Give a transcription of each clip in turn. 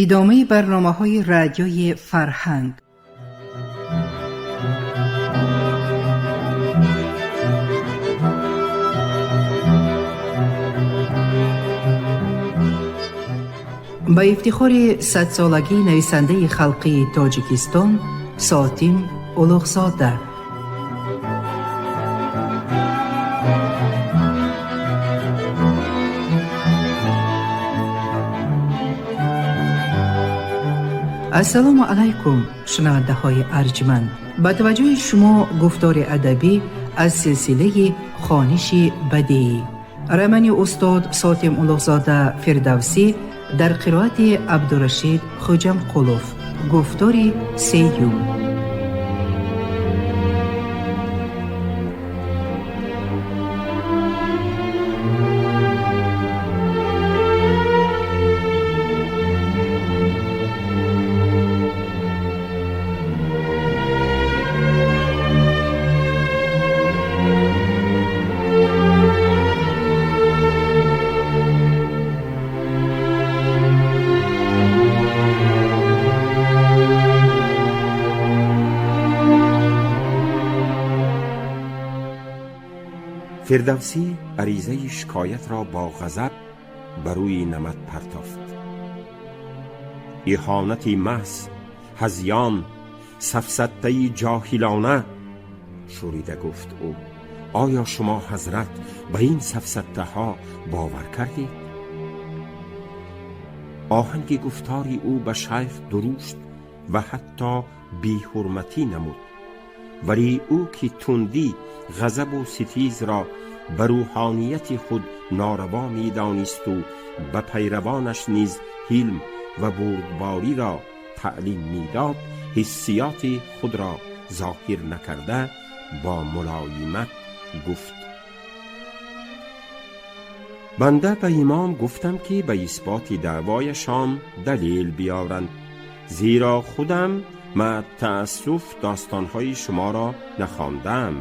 Идомаи барномаҳои Радиои Фарҳанг. Ба ифтихори садсолагии нависандаи халқии Тоҷикистон Сотим Улуғзода. Ассалому алайкум, шунавандаҳои арҷманд! Ба таваҷҷӯҳи шумо гуфтори адабӣ аз силсилаи хониши бадеӣ, романи устод Сотим Улуғзода Фирдавсӣ дар қироати Абдурашид Хӯҷамқулов, гуфтори сеюм. Фирдавсӣ аризаи шикоятро бо ғазаб ба рӯи намат партофт. Иҳонати маҳз, ҳазён, сафсаттаи ҷоҳилона, шӯрида гуфт ӯ. Оё шумо ҳазрат ба ин сафсаттаҳо бовар кардед? Оҳанги гуфтори ӯ ба шайх дурушт ва ҳатто беҳурматӣ намуд. Вале ӯ ки тундӣ, ғазабу ситизро ба рӯҳонияти худ нораво медонисту ба пайравонаш низ ҳилм ва бурдбориро таълим медод, ҳиссиёти худро зоҳир накарда бо мулоимат гуфт: банда ба имом гуфтам, ки ба исботи даъвояшон далел биёранд, зеро худам маа таассуф достонҳои шуморо нахондаам,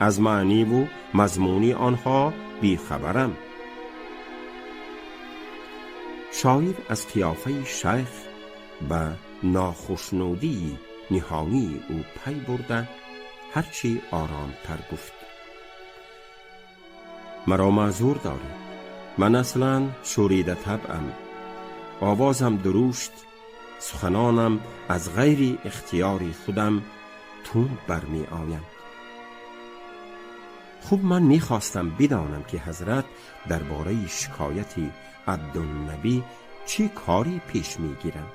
аз маъниву мазмуни онҳо бехабарам. Шоир аз қиёфаи шайх ба нохушнудии ниҳонии ӯ пай бурда, ҳарчи оромтар гуфт: маро маъзур доред, ман аслан шӯрида табъам, овозам дурушт, суханонам аз ғайри ихтиёри худам тунд бармеоянд. Хуб, ман мехостам бидонам, ки ҳазрат дар бораи шикояти Абдуннабӣ чӣ коре пеш мегиранд.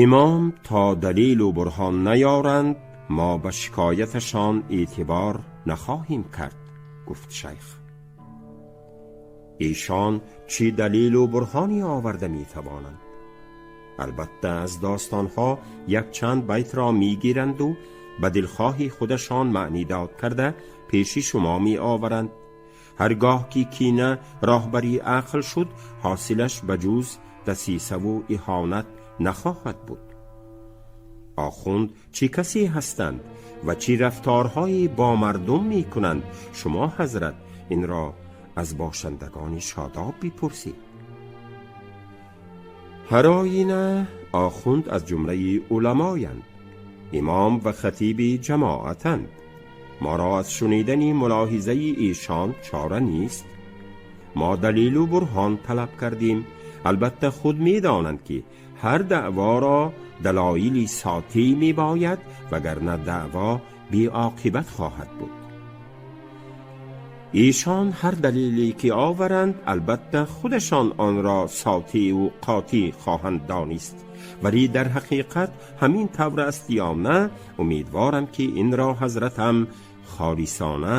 Имом то далелу бурҳон наёранд, мо ба шикояташон эътибор нахоҳем кард, гуфт шайх. Эшон чӣ далелу бурҳоне оварда метавонанд? Албатта аз достонҳо якчанд байтро мегиранду ба дилхоҳи худашон маънидод карда пеши шумо меоваранд. Ҳаргоҳ ки кина роҳбари ақл шуд, ҳосилаш ба ҷуз дасисаву иҳонат нахоҳад буд. Охунд чӣ касе ҳастанд ва чӣ рафторҳое бо мардум мекунанд, шумо ҳазрат инро аз бошандагони Шодоб бипурсед. Ҳар оина охунд аз ҷумлаи уламоянд, имом ва хатиби ҷамоатанд. Моро аз шунидани мулоҳизаи эшон чора нест. Мо далелу бурҳон талаб кардем. Албатта худ медонанд, ки ҳар даъворо далоили сотӣ мебояд, вагарна даъво беоқибат хоҳад буд. Эшон ҳар далеле ки оваранд, албатта худашон онро сотиву қотӣ хоҳанд донист, вале дар ҳақиқат ҳамин тавр аст ё на, умедворам, ки инро ҳазратам холисона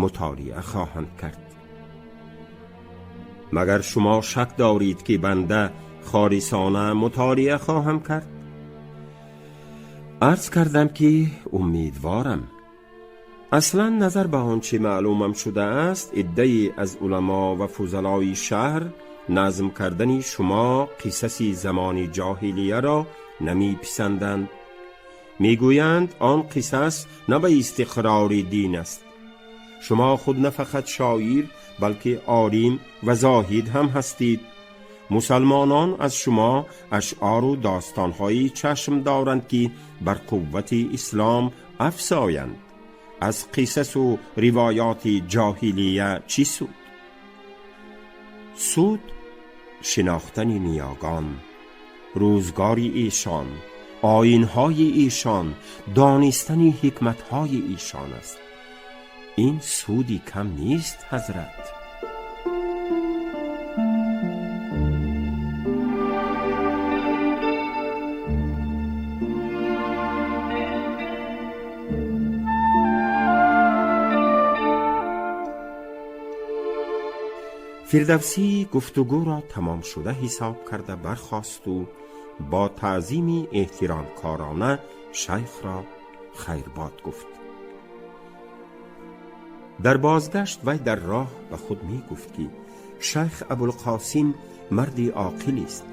мутолиа хоҳанд кард. Магар шумо шак доред, ки банда холисона мутолиа хоҳам кард? Арз кардам, ки умедворам. Аслан назар ба он чӣ маълумам шудааст, иддае аз уламо ва фузалои шаҳр назм кардани шумо қиссаси замони ҷоҳилияро намеписанданд. Мегӯянд, он қиссас на ба истиқрори дин аст. Шумо худ на фақат шоир, балки олим ва зоҳид ҳам ҳастид. Мусалмонон аз шумо ашъору достонҳои чашм доранд, ки бар қуввати ислом афзоянд. Аз қиссасу ривоёти ҷоҳилия чӣ суд? Суд шинохтани ниёгон, рӯзгори эшон, оинҳои эшон, донистани ҳикматҳои эшон аст. Ин суди кам нест, ҳазрат. Фирдавсӣ гуфтугӯро тамомшуда ҳисоб карда бархосту бо таъзими эҳтиромкорона шайхро хайрбод гуфт. Дар бозгашт вай дар роҳ ба худ мегуфт, ки шайх Абулқосим марди оқилист.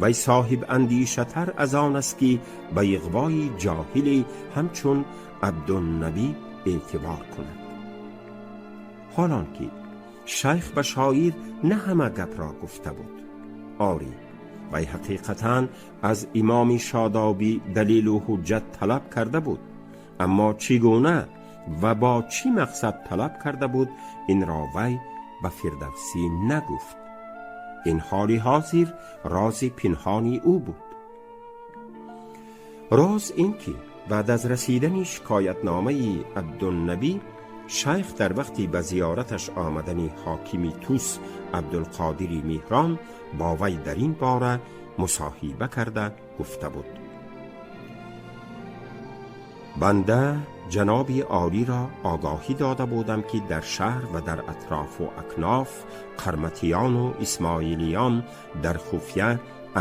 Вай соҳиб андешатар аз он аст, ки ба иғвои ҷоҳиле ҳамчун Абдуннабӣ эътибор кунад. Ҳолон ки шайх ба шоир на ҳама гапро гуфта буд. Орӣ, вай ҳақиқатан аз имоми Шодобӣ далелу ҳуҷҷат талаб карда буд, аммо чӣ гуна ва бо чӣ мақсад талаб карда буд, инро вай ба Фирдавсӣ нагуфт. Ин ҳоли ҳозир рози пинҳони ӯ буд. Роз ин ки баъд аз расидани шикоятномаи Абдуннабӣ, шайх дар вақти ба зиёраташ омадани ҳокими Тус Абдулқодири Меҳрон бо вай дар ин бора мусоҳиба карда гуфта буд: банда ҷаноби олиро огаҳӣ дода будам, ки дар шаҳр ва дар атрофу акноф қарматиёну исмоилиён дар хуфя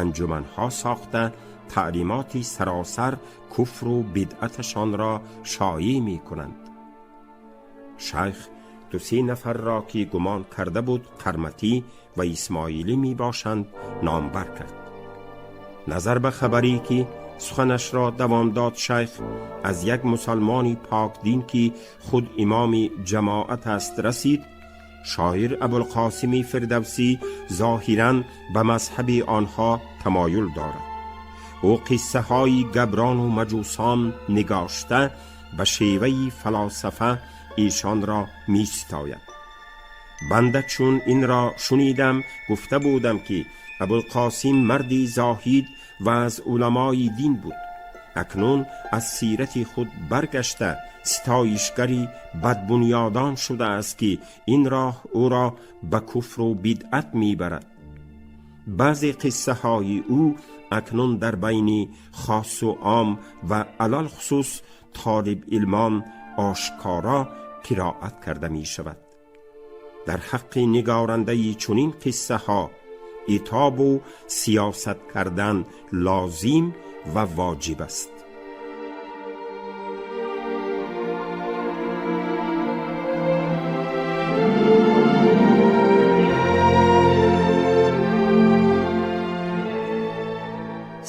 анҷуманҳо сохта, таълимоти саросар куфру бидъаташонро шоеъ мекунанд. Шайх ду-се нафарро, ки гумон карда буд қарматӣ ва исмоилӣ мебошанд, номбар кард. Назар ба хабаре ки суханашро давом дод шайх, аз як мусалмони покдин, ки худ имоми ҷамоат аст, расид, шоир Абулқосими Фирдавсӣ зоҳиран ба мазҳаби онҳо тамоюл дорад. Ӯ қиссаҳои габрону маҷусон нигошта, ба шеваи фалосафа эшонро мистояд. Банда чун инро шунидам, гуфта будам, ки Абулқосим марди зоҳид ва аз уламои дин буд, акнун аз сирати худ баргашта, ситоишгари бадбунёдон шудааст, ки ин роҳ ӯро ба куфру бидъат мебарад. Баъзе қиссаҳои ӯ акнун дар байни хосу ом ва алалхусус толибилмон ошкоро қироат карда мешавад. Дар ҳаққи нигорандаи чунин қиссаҳо итобу сиёсат кардан лозим ва воҷиб аст.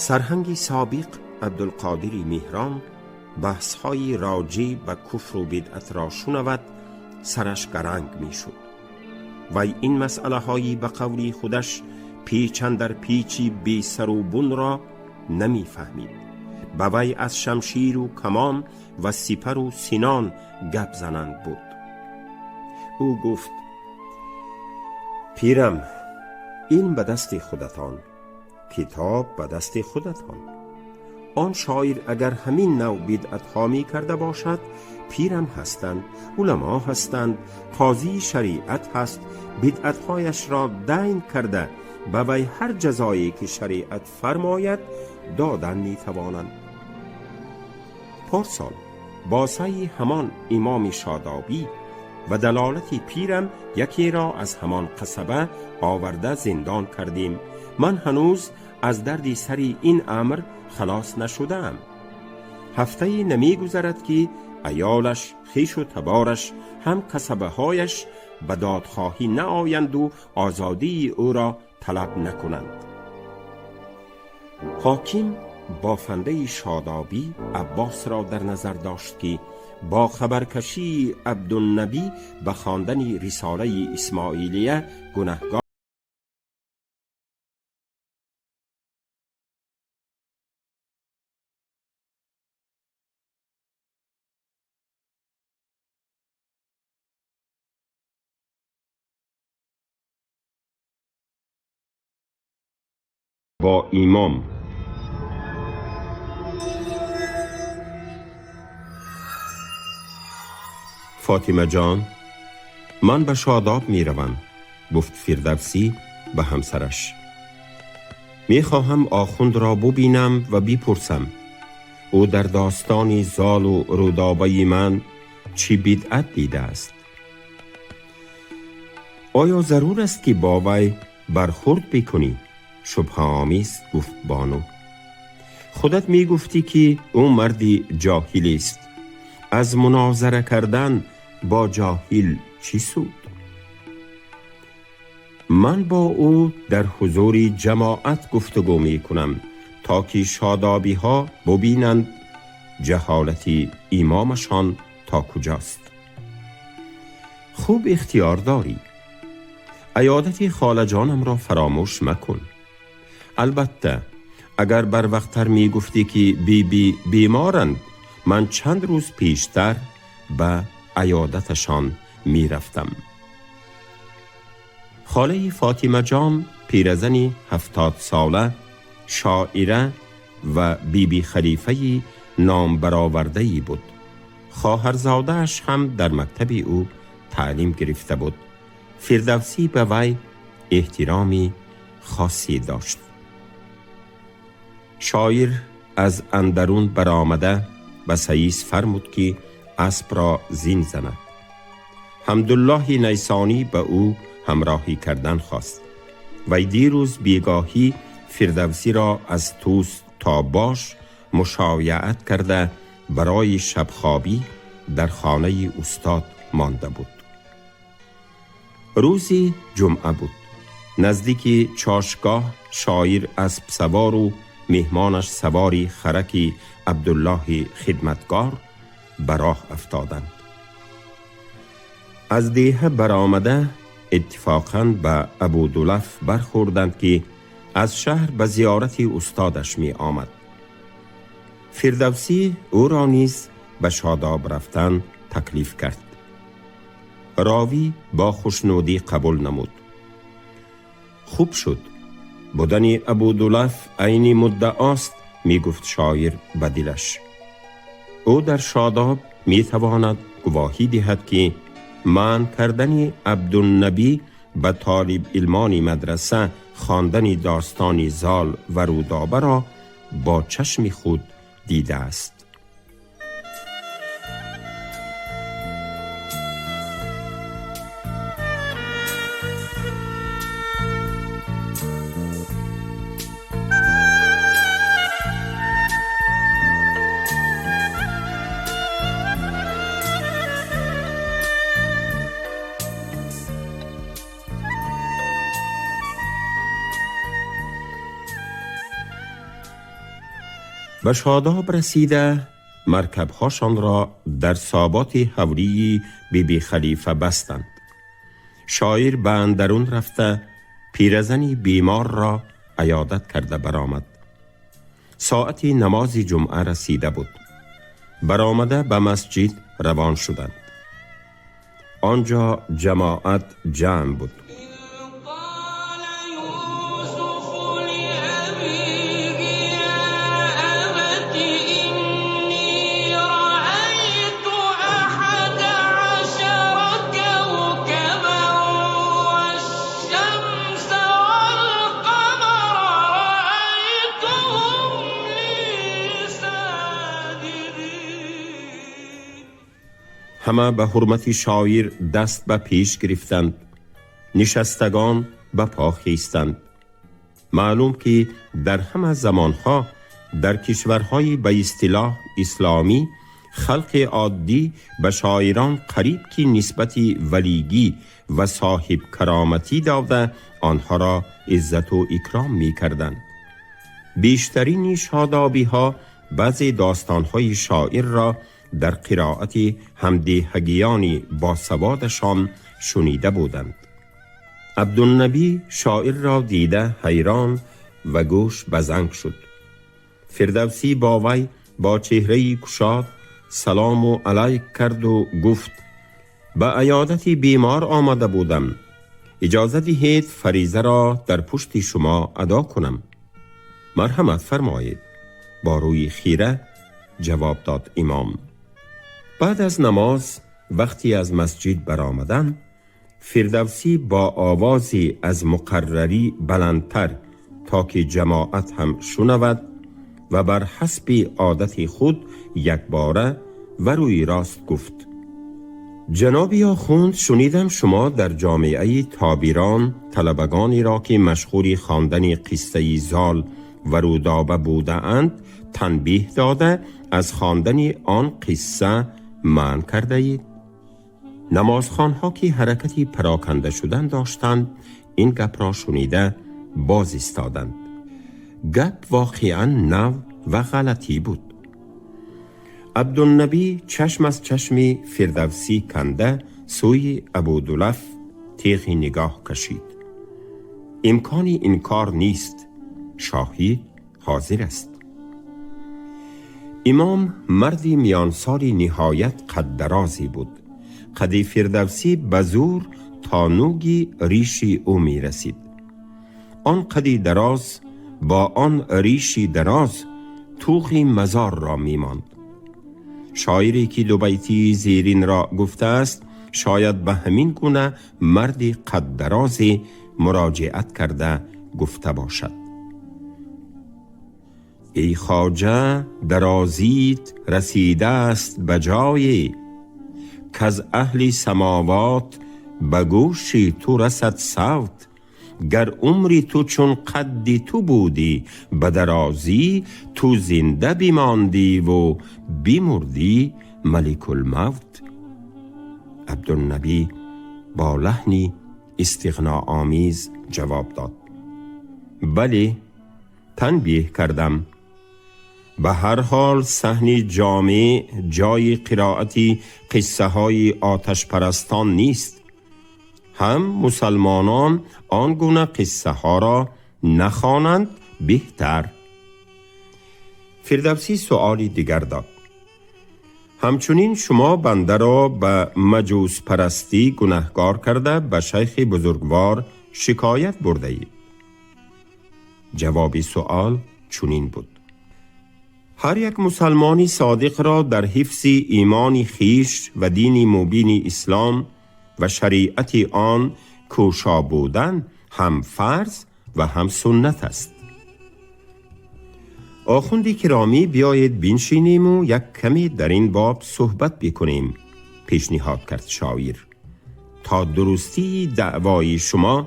Сарҳанги собиқ Абдулқодири Меҳрон баҳсҳои роҷеъ ба куфру бидъатро шунавад, сараш гаранг мешуд. Вай ин масъалаҳои ба қавли худаш печандар печи бесару бунро намефаҳмид. Ба вай аз шамширу камон ва сипару синон гап зананд буд. Ӯ гуфт: пирам, илм ба дасти худатон, китоб ба дасти худатон. Он шоир агар ҳамин нав бидъатҳо мекарда бошад, пирам ҳастанд, уламо ҳастанд, қозии шариат ҳаст, бидъатҳояшро дайн карда, ба вай ҳар ҷазое ки шариат фармояд додан метавонанд. Порсол бо саъи ҳамон имоми Шодобӣ ва далолати пирам якеро аз ҳамон қасаба оварда зиндон кардем. Ман ҳанӯз аз дарди сари ин амр халос нашудаам. Ҳафтае намегузарад, ки аёлаш, хешу табораш, ҳам касабаҳояш ба додхоҳӣ наоянду озодии ӯро талаб накунанд. Ҳоким бофандаи Шодобӣ Аббосро дар назар дошт, ки бо хабаркашии Абдуннабӣ ба хондани рисолаи Исмоилия гунаҳгор با امام. فاطمه جان، من به شاداب می روم، گفت فردوسی به همسرش. می خواهم آخوند را ببینم و بپرسم او در داستان زال و رودابه من چی بدعت دیده است. آیا ضرور است که با وی برخورد بکنی؟ شبهه آمیز گفت بانو. خودت می گفتی که او مردی جاهل است. از مناظره کردن با جاهل چی سود؟ من با او در حضور جماعت گفتگو می کنم تا که شادابی ها ببینند جهالت امامشان تا کجاست. خوب اختیار داری. عیادت خاله جانم را فراموش مکن. البته اگر بر وقتتر می گفتی که بی بی بیمارند، من چند روز پیشتر به عیادتشان می رفتم. خاله فاطمه جان، پیرزنی 70 ساله، شاعره و بی بی خلیفه نام برآورده‌ای بود. خواهرزاده‌اش هم در مکتب او تعلیم گرفته بود. فردوسی به وی احترامی خاصی داشت. شاعر از اندرون برآمده به سیس فرمود که اسب را زین زند. حمدالله نیسانی به او همراهی کردن خواست. وی دیروز بیگاهی فردوسی را از توس تا باش مشایعت کرده برای شبخوابی در خانه استاد مانده بود. روزی جمعه بود. نزدیک چاشگاه شاعر اسب سوار و مهمانش سواری خرک عبدالله خدمتگار به راه افتادند. از دیه برآمده اتفاقاً به ابودلف برخوردند که از شهر به زیارت استادش می آمد. فردوسی او را نیز به شاداب رفتن تکلیف کرد. راوی با خوشنودی قبول نمود. خوب شد. بودن ابودلف عین مدعاست، می گفت شاعر به دلش. او در شاداب می تواند گواهی دهد که من کردن عبدالنبی به طالب علمان مدرسه خواندن داستان زال و رودابه را با چشم خود دیده است. به شاداب رسیده مرکبهاشان را در سابات حوری بی بی خلیفه بستند. شاعر به اندرون رفته پیرزنی بیمار را عیادت کرده برآمد. ساعت نماز جمعه رسیده بود. برآمده به مسجد روان شدند. آنجا جماعت جمع بود. همه به حرمت شاعر دست به پیش گرفتند. نشستگان به پا خیستند. معلوم که در همه زمانها در کشورهای به اصطلاح اسلامی خلق عادی به شاعران قریب که نسبت ولیگی و صاحب کرامتی داده آنها را عزت و اکرام می کردند. بیشترین شادابی ها بعضی داستانهای شاعر را در قرائت همدیهگیان باسوادشان شنیده بودند. عبدالنبی شاعر را دیده حیران و گوش بزنگ شد. فردوسی با وی با چهره کشاد سلام و علیک کرد و گفت: به عیادت بیمار آمده بودم، اجازه دهید فریضه را در پشت شما ادا کنم. марҳамат фармоед, бо рӯи хира ҷавоб дод имом. Баъд аз намоз вақте аз масҷид баромаданд, фирдавсӣ бо овозе аз муқаррарӣ баландтар, то ки ҷамоат ҳам шунавад ва бар ҳасби одати худ якбора ва рӯи рост гуфт: ҷаноби охунд, шунидам шумо дар ҷомеаи тобирон талабагонеро ки машғули хондани қиссаи зол ва рӯдоба будаанд танбеҳ дода аз хондани он қисса манъ кардаед. Намозхонҳо ки ҳаракати пароканда шудан доштанд, ин гапро шунида боз истоданд. Гап воқеан нав ва ғалатӣ буд. Абдуннабӣ чашм аз чашми фирдавсӣ канда сӯи абудулаф теғи нигоҳ кашид. Имкони инкор нест, шоҳид ҳозир аст. Имом марди миёнсоли ниҳоят қаддарозе буд. Қади фирдавсӣ ба зӯр то нӯги риши ӯ мерасид. Он қади дароз бо он риши дароз тӯғи мазор мемонд. Шоире ки дубайтии зеринро гуфтааст, шояд ба ҳамин гуна марди қаддарозе муроҷиат карда гуфта бошад: эй хоҷа, дарозит расидааст ба ҷое, каз аҳли самовот ба гӯши ту расад савт. Гар умри ту чун қадди ту будӣ ба дарозӣ, ту зинда бимондиву бимурдӣ маликулмавт. Абдуннабӣ бо лаҳни истиғноомез ҷавоб дод: бале, танбеҳ кардам. Ба ҳар ҳол саҳни ҷомеъ ҷои қироати қиссаҳои оташпарастон нест. Ҳам мусалмонон он гуна қиссаҳоро нахонанд беҳтар. Фирдавсӣ суоли дигар дод: ҳамчунин шумо бандаро ба маҷӯспарастӣ гунаҳкор карда ба шайхи бузургвор шикоят бурдаед. Ҷавоби суол чунин буд: ҳар як мусалмони содиқро дар ҳифзи имони хиш ва дини мубини ислом ва шариати он кӯшо будан ҳам фарз ва ҳам суннат аст. Охунди киромӣ, биёед биншиниму як каме дар ин боб суҳбат бикунем, пешниҳод кард шоир, то дурустии даъвои шумо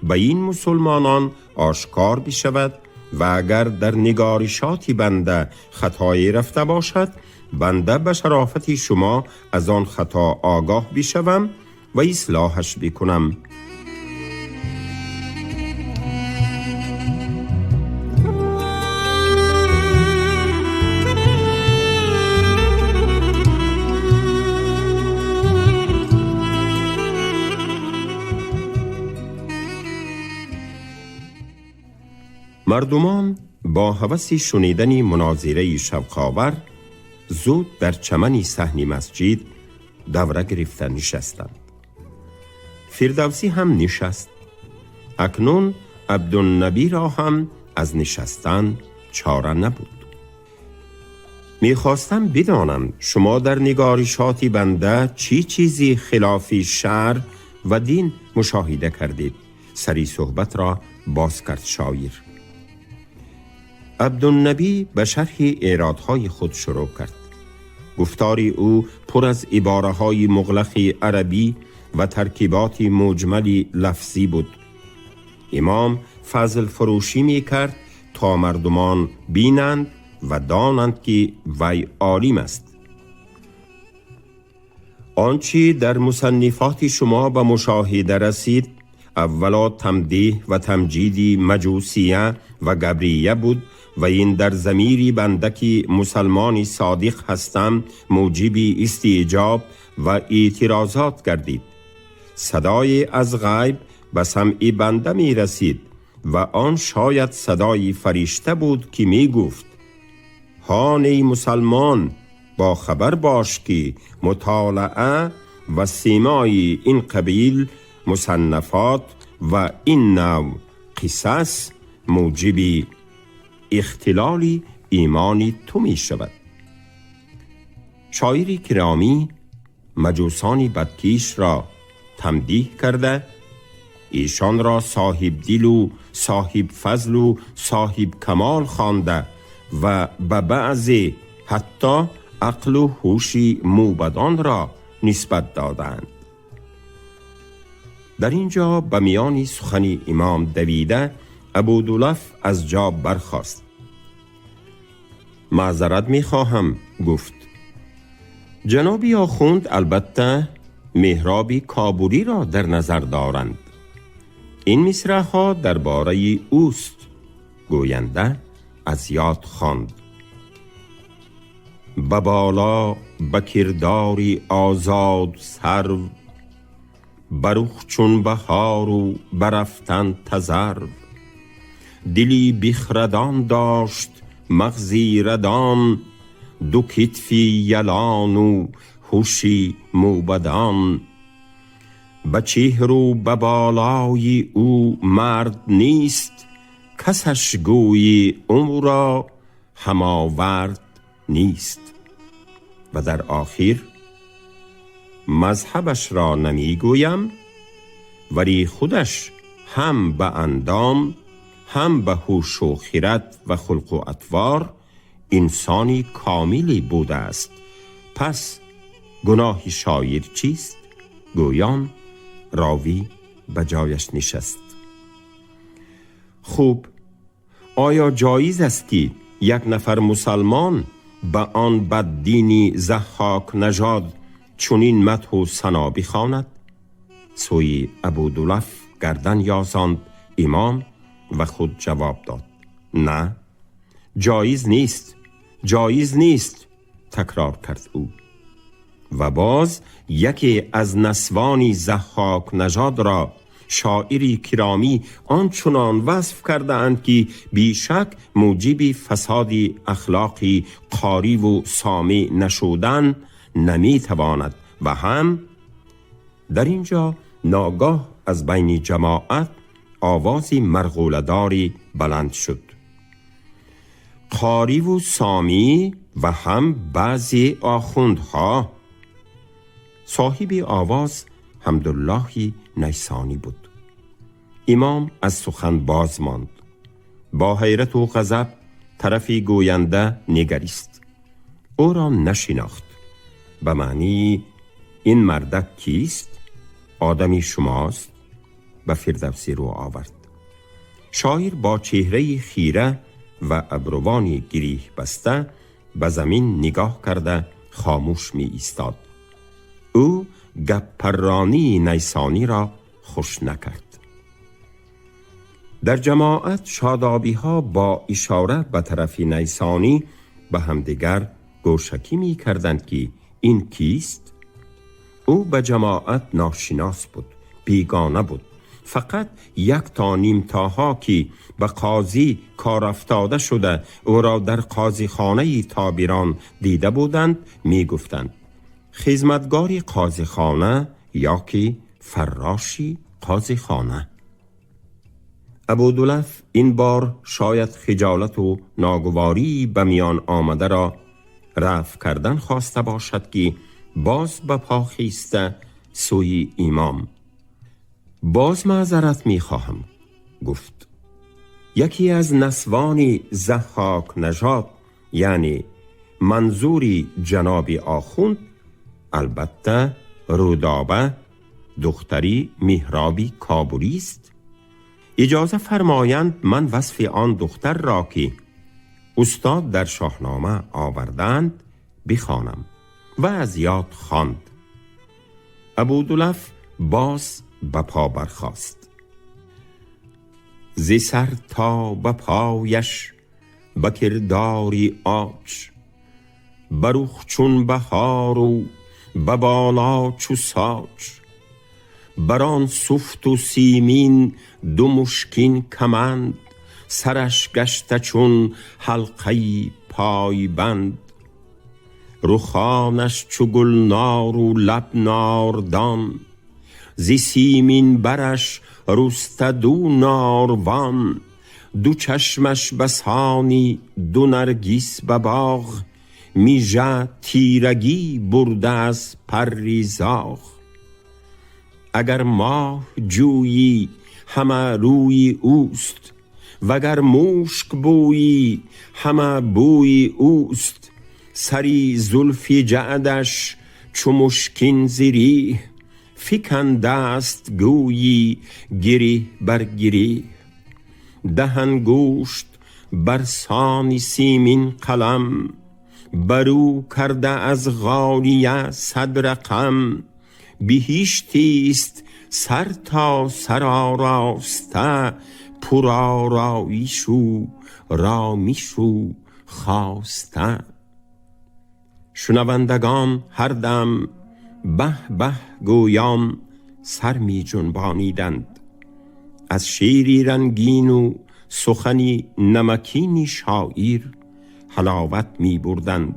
ба ин мусулмонон ошкор бишавад ва агар дар нигоришоти банда хатое рафта бошад, банда ба шарофати шумо аз он хато огоҳ бишавам ва ислоҳаш бикунам. Мардумон бо ҳаваси шунидани мунозираи шавқовар зуд дар чамани саҳни масҷид давра гирифта нишастанд. Фирдавсӣ ҳам нишаст. Акнун Абдуннабиро ҳам аз нишастан чора набуд. Мехостам бидонам шумо дар нигоришоти банда чӣ чизи хилофи шаръ ва дин мушоҳида кардед? Сари суҳбатро боз кард шоир. Абдуннабӣ ба шарҳи эродҳои худ шурӯъ кард. Гуфтори ӯ пур аз ибораҳои муғлақи арабӣ ва таркиботи муҷмали лафзӣ буд. Имом фазл фурӯшӣ мекард то мардумон бинанд ва донанд ки вай олим аст. Он чӣ дар мусаннифоти шумо ба мушоҳида расид, аввало тамдеҳ ва тамҷиди маҷусия ва габрия буд ва ин дар замири банда ки мусалмони содиқ ҳастам мӯҷиби истиҷоб ва эътирозот гардид. Садое аз ғайб ба самъи банда мерасид ва он шояд садои фаришта буд ки мегуфт: ҳон эй мусалмон, бо хабар бош ки мутолаа ва симои ин қабил мусаннафот ва ин нав қисас мӯҷиби اختلال ایمان تو می شود. شاعر کرامی مجوسان بدکیش را تمدیح کرده، ایشان را صاحب دل و صاحب فضل و صاحب کمال خوانده و به بعضی حتی عقل و هوش موبدان را نسبت دادند. در اینجا به میان سخن امام دویده ابودلف از جا برخاست. معذرت می خواهم، گفت. جناب آخوند البته محراب کابوری را در نظر دارند. این مصرع ها درباره اوست. گوینده از یاد خواند. به بالا به کرداری آزاد سرو، برخ چون بهار و برفتن تذرو. دلی بخردان داشت مغزی ردان، دو کتفی یلان و هوشی موبدان. به چهر و به بالای او مرد نیست، کسش گویی او را هماورد نیست. و در آخر مذهبش را نمیگویم، ولی خودش هم به اندام هم به هوش و خرد و خلق و اطوار انسانی کاملی بوده است. پس گناه شاعر چیست؟ گویان راوی به جایش نشست. خوب، آیا جایز است که یک نفر مسلمان به آن بددینی ضحاک نژاد چنین مدح و ثنا بخواند؟ سوی ابودلف گردن یازاند امام و خود جواب داد: نه، جایز نیست، جایز نیست، تکرار کرد او. و باز یکی از نسوانی ضحاک نژاد را شاعری کرامی آنچنان وصف کرده اند که بیشک موجب فساد اخلاقی قاری و سامع نشودن نمی تواند. و هم در اینجا ناگاه از بین جماعت آوازی مرغوله‌داری بلند شد. قاری و سامی و هم بعضی آخوندها. صاحب آواز حمدالله نیسانی بود. امام از سخن باز ماند. با حیرت و غضب طرفی گوینده نگریست. او را نشناخت. به معنی این مردک کیست؟ آدمی شماست؟ به فردوسی رو آورد. شاعر با چهره خیره و ابروان گریه بسته به زمین نگاه کرده خاموش می ایستاد. او گپ پرانی نیسانی را خوش نکرد. در جماعت شادابی ها با اشاره به طرف نیسانی به همدیگر گوشکی می کردند که این کیست؟ او به جماعت ناشناس بود، بیگانه بود. فقط یک تا نیم تاها که به قاضی کار افتاده شده او را در قاضی خانه تابیران دیده بودند می گفتند خدمتگار قاضی خانه یا که فراشی قاضی خانه. ابودلف این بار شاید خجالت و ناگواری به میان آمده را رفع کردن خواسته باشد که باز به پا خیسته سوی امام. باز معذرت می خواهم، گفت. یکی از نسوان ضحاک نژاد، یعنی منظوری جناب آخوند، البته رودابه دختری محرابی کابولی است. اجازه فرمایند من وصف آن دختر را که استاد در شاهنامه آوردند بخوانم. و از یاد خواند. ابودلف باز به پا برخاست. ز سر تا به پایش به کرداری عاج، بر رخ چون بهار و به بالا چو ساج. بر آن سفت و سیمین دو مشکین کمند، سرش گشته چون حلقه پای بند. رخانش چو گلنار و لب ناردان، ز سیمین برش رسته دو ناروان. Ду чашмаш басони ду наргис ба боғ, мижа тирагӣ бурда аз парри зоғ. Агар моҳ ҷӯйӣ, ҳама рӯи ӯст, вагар мушк бӯйӣ, ҳама бӯи ӯст. Сари зулфи ҷаъдаш чу мушкин зиреҳ, фикандаст гӯйӣ гиреҳ бар гиреҳ. Даҳ ангушт бар сони симин қалам, бар ӯ карда аз ғолия сад рақам. Биҳиштист сар то сар ороста, пур ороишу ромишу хоста. Шунавандагон ҳар дам баҳ баҳ гӯён сар ми ҷунбониданд. Аз шеъри рангину сухани намакини шоир ҳаловат мебурданд.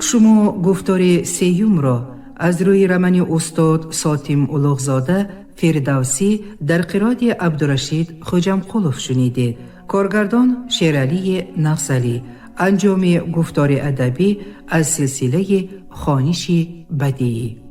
Шумо гуфтори сеюмро аз рӯи романи устод Сотим Улуғзода «Фирдавсӣ» дар қироати Абдурашид Хоҷамқулов шунидед. Коргардон Шералии Нағзалӣ. Анҷоми гуфтори адабӣ аз силсилаи хониши бадиӣ.